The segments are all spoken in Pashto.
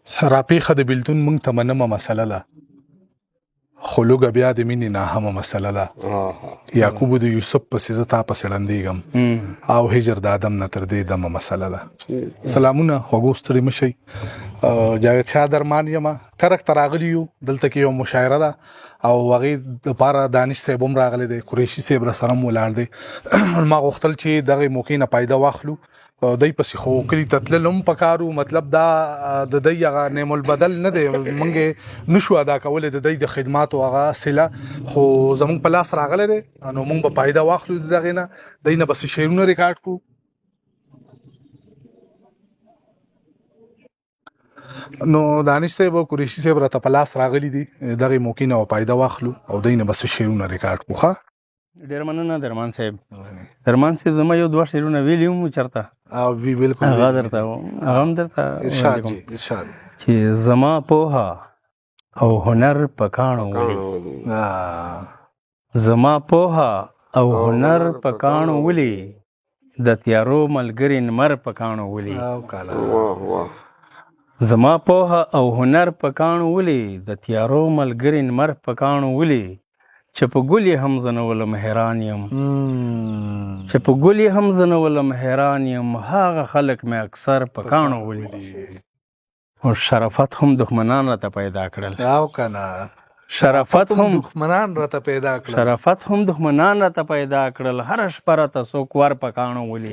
راپېښه د بېلتون مونږ ته منمه مسله ده، خو لوږه بیا د مینې ناهمه مسله ده. یعقوب د یوسف پسې زه تا پسې ړندېږم، او هجر د آدم نه تر دې دمه مسله ده. سلامونه، خوږو ستړي مه شئ. جاوید شاه درمان یم، کرک ته راغلي یو. دلته کې یو مشاعره ده او هغې دپاره دانش صاحب هم راغلی دی، قریشي صاحب راسره هم ولاړ دی. ما غوښتل چې دغې موقع نه فایده واخلو. دی پسې خو کلي ته تلل هم پکار وو، مطلب دا د دی هغه نعم البدل نه دی، موږ یې نشو ادا کولی د دی د خدماتو هغه صله، خو زموږ په لاس راغلی دی، نو موږ به فایده واخلو د دغې نه، دی نه به څه شعرونه ریکارډ کړو. نو دانش صاحب او قریشي صاحب راته په لاس راغلي دي، دغې موقع نه به فایده واخلو او دی نه به څه شعرونه ریکارډ کړو. ښه، ډیر مننه درمان صاحب. درمان صاحب زما یو دوه شعرونه ویلي وو چرته او وی بالکل، هغه درته هغه هم درته ارشاد جی، ارشاد. چې زما پوهه او هنر په کاڼو ولي، زما پوهه او هنر په کاڼو ولي، د تیارو ملګري نمر په کاڼو ولي. زما پوهه او هنر په کاڼو ولي، د تیارو ملګري نمر په کاڼو ولي، چې په ګل یې هم زه نه ولم حیران یم، چې په ګل یې هم زه نه ولم حیران یم، هغه خلک مې اکثر په کاڼو ولي. او شرافت هم دښمنان راته پیدا کړل. او کنه، شرافت هم دښمنان راته پیدا کړل، شرافت هم دښمنان راته پیدا کړل، هر شپه راته څوک ور په کاڼو ولي.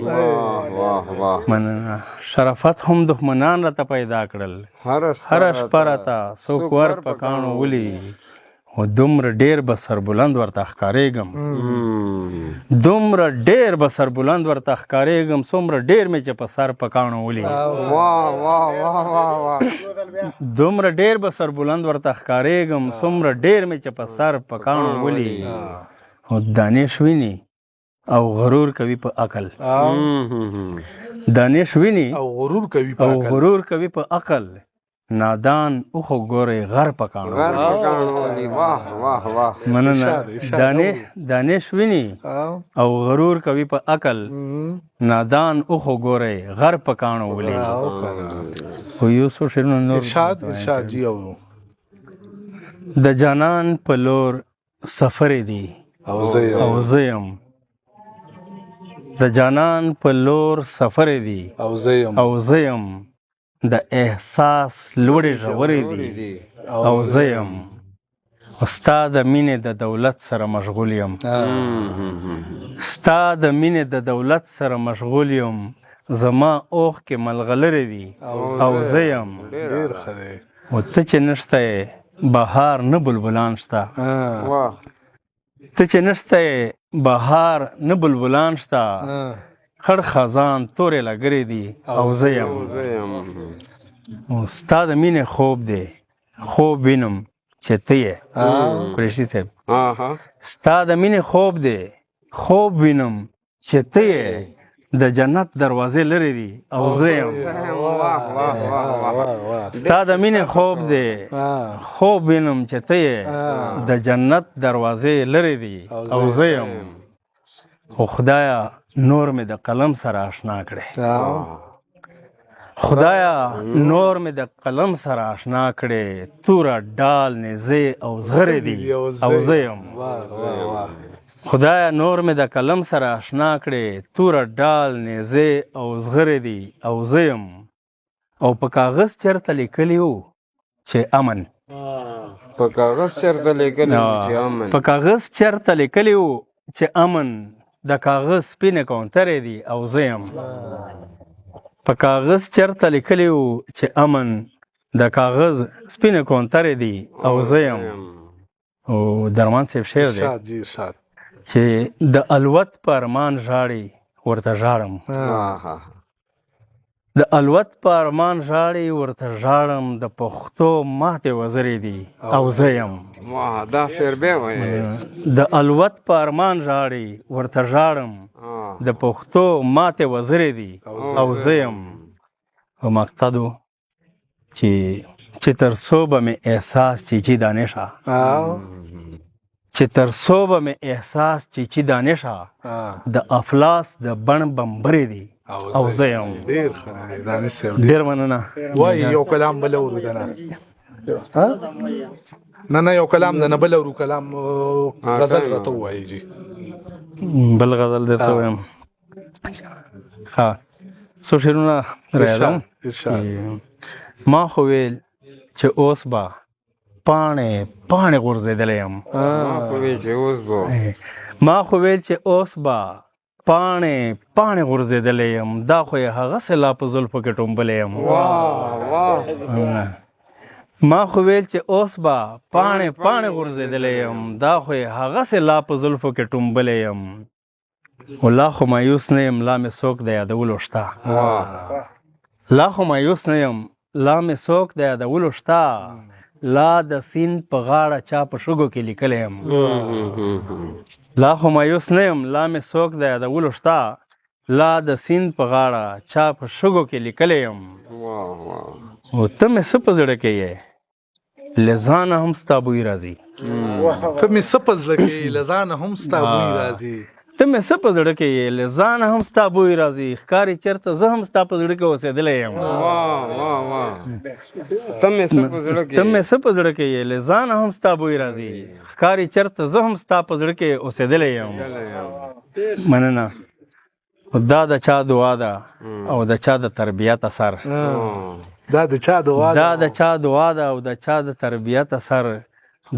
مننه. شرافت هم دښمنان راته پیدا کړل، هر شپه راته څوک ور په کاڼو ولي، خو دومره ډیر به سربلند ورته ښکارېږم، دومره ډیر به سربلند ورته ښکارېږم، څومره ډیر مې چې په سر په کاڼو ولي. دومره ډیر به سربلند ورته ښکارېږم، څومره ډیر مې چې په سر په کاڼو ولي. خو دانش ویني او غرور کوي په عقل، دانش ویني او غرور کوي په او غرور کوي په عقل، نادان او خو ګورې غر په کاڼو. غر په کاڼو. واه واه واه. مننه. دانش ویني او غرور کوي په عقل، نادان او خو ګورې غر په کاڼو ولي. خو یو څو شعرونه نور. ارشاد، ارشاد جی. او د جانان په لور سفر دی او زه او زه یم، د جانان په لور سفر دی او زه یم، او زه یم، د احساس لوړې ژورې دي او زه یم، ستا د مینې د دولت سره مشغول یم، ستا د مینې د دولت سره مشغول یم، زما اوښکې ملغلرې دي او زه یم. ډېر ښه دی. او ته چې نشته یې بهار نه بلبلان شته، ته چې نشته یې بهار نه بلبلان شته، خړ خزان تورې لګرې دي او زه یم. ستا د مینې خوب دی، خوب وینم چې ته یې. قریشي صاحب، ستا د مینې خوب دی، خوب وینم چې ته یې، د جنت دروازې لرې دي او زه یم. ستا د مینې خوب دی، خوب وینم چې ته یې، د جنت دروازې لرې دي او زه یم. خو خدایا نور مې د قلم سره آشنا کړې، خدایا نور مې د قلم سره آشنا کړې، توره ډال نیزې او زغرې دي او زه یم. خدایا نور مې د قلم سره آشنا کړې، توره ډال نیزې او زغرې دي او زه یم. او په کاغذ چرته لیکلی وو چې امن، په کاغذ چرته لیکلی وو چې امن، په کاغذ چرته لیکلی وو چې امن، د کاغذ سپینې کونترې دي او زه یم. په کاغذ چرته لیکلی وو چې امن، د کاغذ سپینې کونترې دي او زه یم. او درمان صاحب شعر دی چې د الوت په ارمان ژاړي ورته ژاړم، د الوت په ارمان ژاړي ورته ژاړم، د پښتو ماتې وزرې دي او زه یم. دا شعر به وایې. د الوت په ارمان ژاړي ورته ژاړم، د پښتو ماتې وزرې دي او زه یم. او مقصد چې تر څو به مې احساس چیچي دانشه، چې تر څو به مې احساس چیچي دانشه، د افلاس د بڼ بمبرې دي او زه یم. ډیر ښه دانش صاحب، ډیر مننه. وای یو کلام بل اورو کنه؟ ها، نه نه، یو کلام نه بل اورو، کلام غزل راته وایي جی. بل غزل درته وایم. ها، څو شعرونه رايادوم. ارشاد. ما خو ویل چې اوس به پاڼې پاڼې غورځېدلی یم. ما خو ویل چې اوس به، ما خو ویل چې اوس به پاڼې پاڼې غورځېدلی یم، دا خو یې هغسې لا په زلفو کې ټومبلی یم. واه واه. ما خو ویل چې اوس به پاڼې پاڼې غورځېدلی یم، دا خو یې هغسې لا په زلفو کې ټومبلی یم. او لا خو مایوس نه یم، لا مې څوک د یادولو شته. لا خو مایوس نه یم، لا مې څوک د یادولو شته، لا د سیند په غاړه چا په شګو کې لیکلی یم. لا خو مایوس نه یم، لا مې څوک د یادولو شته، لا د سیند په غاړه چا په شګو کې لیکلی یم. واه واه. او ته مې څه په زړه کې یې، له ځانه هم ستا بوی راځي. ته مې څه په زړه کې یې، له ځانه هم ستا بوی راځي. ته مې څه په زړه کې یې، له ځانه هم ستا بوی راځي، ښکاري چېرته زه هم ستا په زړه کې اوسېدلی یم. واه واه واه. ته مې څه په زړه کې، ته مې څه په زړه کې یې، له ځانه هم ستا بوی راځي، ښکاري چېرته زه هم ستا په زړه کې اوسېدلی یم. مننه. دا د چا دعا ده او د چا د تربیت اثر؟ دا د چا دعا ده؟ دا د چا دعا ده او د چا د تربیت اثر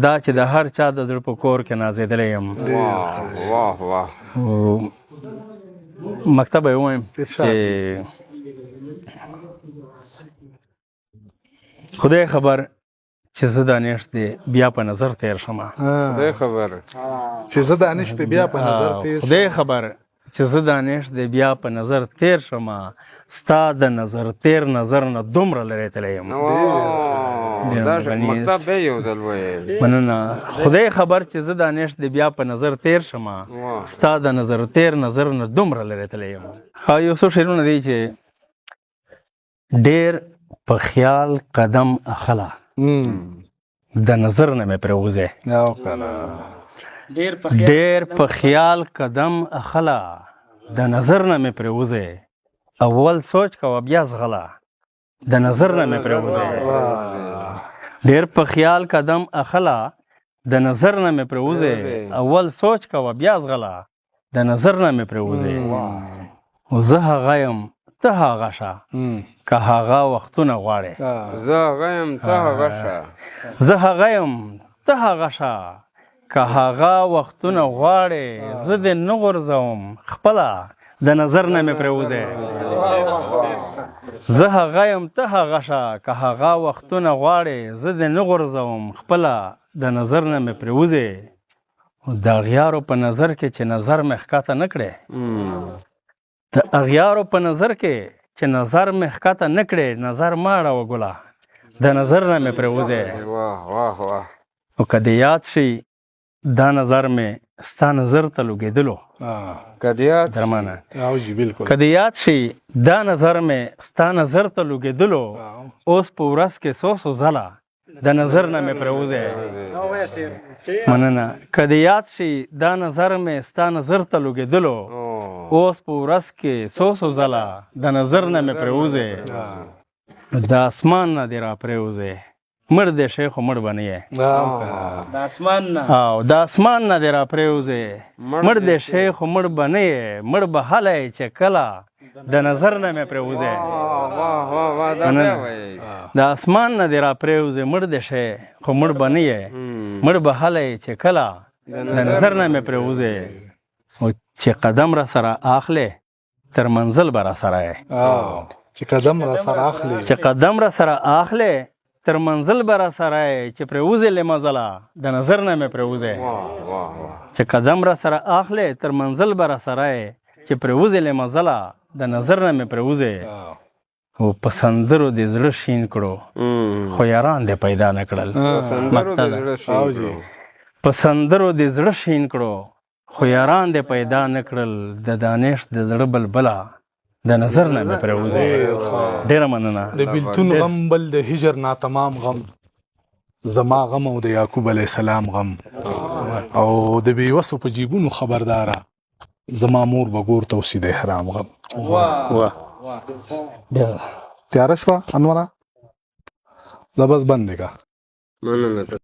دا چې د هر چا د زړه په کور کې نازېدلی یم. واه واه واه. مکتب یې ووایم چې خدای خبر چې زه دانش دی بیا په نظر تیر شم. خدای خبر چې زه دانش دی بیا په نظر تیر شم. خدای خبر چې زه دانش دی بیا په نظر تیر شم، ستا د نظر تیر نظر نه دومره لرې تللی یم. دا مکتب به یو ځل وایي. مننه. خدای خبر چې زه دانش دی بیا په نظر تیر شم، ستا د نظر تیر نظر نه دومره لرې تللی یم. یو څو شعرونه دي چې ډیر په خیال قدم اخله، د نظر نه مې پرېوځې. ډیر په خیال قدم اخله، د نظر نه مې پرېوځې، اول سوچ کوه بیا زغله، د نظر نه مې پرېوځې. ډیر په خیال قدم اخله، د نظر نه مې پرېوځې، اول سوچ کوه بیا زغله، د نظر نه مې پرېوځې. زه هغه یم ته هغه شه، که هغه وختونه غواړې. زه هغه یم ته هغه شه، زه هغه یم ته هغه شه، که هغه وختونه غواړې، زه دې نه غورځوم خپله د نظر نه مې پرېوځې. زه هغه یم ته هغه شه، که هغه وختونه غواړې، زه دې نه غورځوم خپله د نظر نه مې پرېوځې. د اغیارو په نظر کې چې نظر مې ښکته نه کړې، د اغیارو په نظر کې چې نظر مې ښکته نه کړې، نظر مه اړوه ګله د نظر نه مې پرېوځې. او که دې یاد شي دا نظر مې ستا نظر ته لګېدلو، درمانه که دې یاد شي دا نظر مې ستا نظر ته لګېدلو، اوس په ورځ کې څو څو ځله د نظر نه مې پرېوځې. مننه. که دې یاد شي دا نظر مې ستا نظر ته لګېدلو، اوس په ورځ کې څو څو ځله د نظر نه مې پرېوځې. د اسمان نه دې راپرېوځې، مړ دې شي خو مړ به نه یې. د اسمان نه، او د اسمان نه دې راپرېوځې، مړ دې شي خو مړ به نه یې، مړ به هله یې چې کله د نظر نه مې پرېوځې. د اسمان نه دې راپرېوځې، مړ دې شي خو مړ به نه یې، مړ به هله یې چې کله د نظر نه مې پرېوځې. او چې قدم را سره اخلې تر منزل به را سره یې. چې قدم را سره اخلې، چې قدم را سره اخلې تر منزل به را سره یې، چې پرېوځې له مزله د نظر نه مې پرېوځې. چې قدم را سره اخلې تر منزل به را سره یې، چې پرېوځې له مزله د نظر نه مې پرېوځې. او په سندرو دې زړه شین کړو، خو یاران دې پیدا نه کړل. په سندرو دې زړه شین کړو، خو یاران دې پیدا نه کړل، د دانش د زړه بلبله د نظر نه مې پرېوځې. ډېره مننه. د بیلتون غم بل د هجر ناتمام غم، زما غم او د یعقوب علیه السلام غم، او د بېوسو په جیبونو خبرداره زما مور به ګور ته اوسي د احرام غم. واه. تیاره شوه انوره، دا بس بند دی که. مننه.